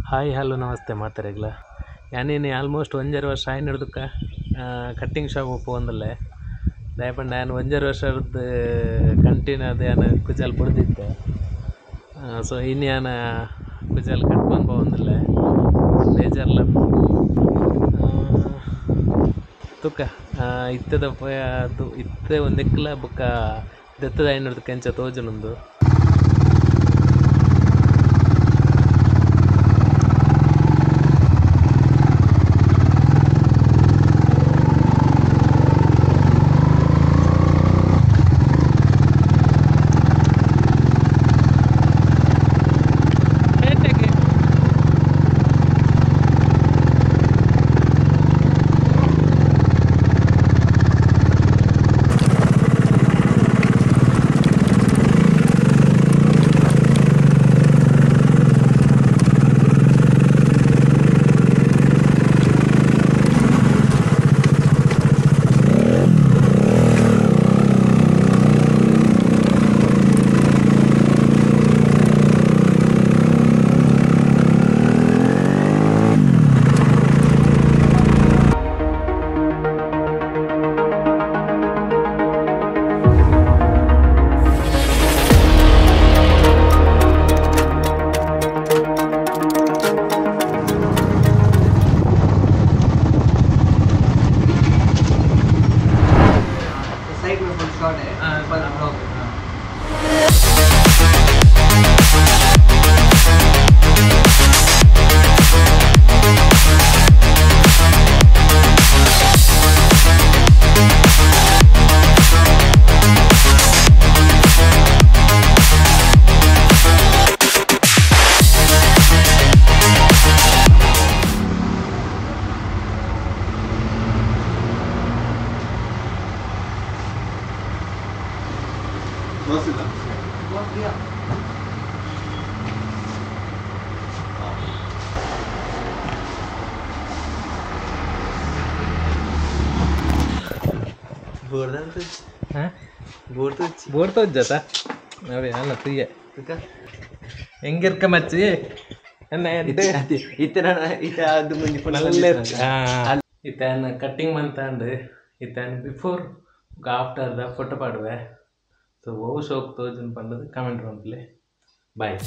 Hi hello ನಮಸ್ತೆ ಮಾತಾರೆಗ್ಲ. ಯಾನೇನು ಆಲ್ಮೋಸ್ಟ್ 1.5 ವರ್ಷ ಆಯ್ನಡ್ದಕ್ಕ ಕಟ್ಟಿಂಗ್ ಶಾಪ್ ಪೋಂದಲ್ಲೇ ದಯಪಂಡ ನಾನು 1.5 ವರ್ಷದ ಕಂಟಿನ್ಯೂ ಅದು ಯಾನ ಕುಜಾಲ್ ಬಡ್ದಿದ್ದೆ. ಸೊ ಇನ್ಯಾನ ಕುಜಾಲ್ ಕಟ್ ಬಂದು ಬೇಜಾರ್ಲ ತುಕ್ಕ ಇತ್ತದ ಅದು ಇತ್ತೆ ಒಂದೆಕ್ಕಲ ಬೊಕ್ಕ ದತ್ತದ ಐನೂರು ಕೆಂಚ ತೋಜನೊಂದು. ಬೋರ್ತ ಅಲ್ಲ ತುಯ್ಯ ಹೆಂಗಿರ್ಕ ಮಚ್ಚಿ ಇತ್ತಾನ ಕಟ್ಟಿಂಗ್ ಮಂತಾಂಡ್ ಇತ್ತಾನ ಬಿಫೋರ್ ಆಫ್ಟರ್ the photo ಪಾಡುವೆ. ಸೊ ಓ ಶೋಕ್ ತೋಜನ್ ಪಂಡದು ಕಮೆಂಟ್ ಮಾಡ್ಲಿ. ಬಾಯ್.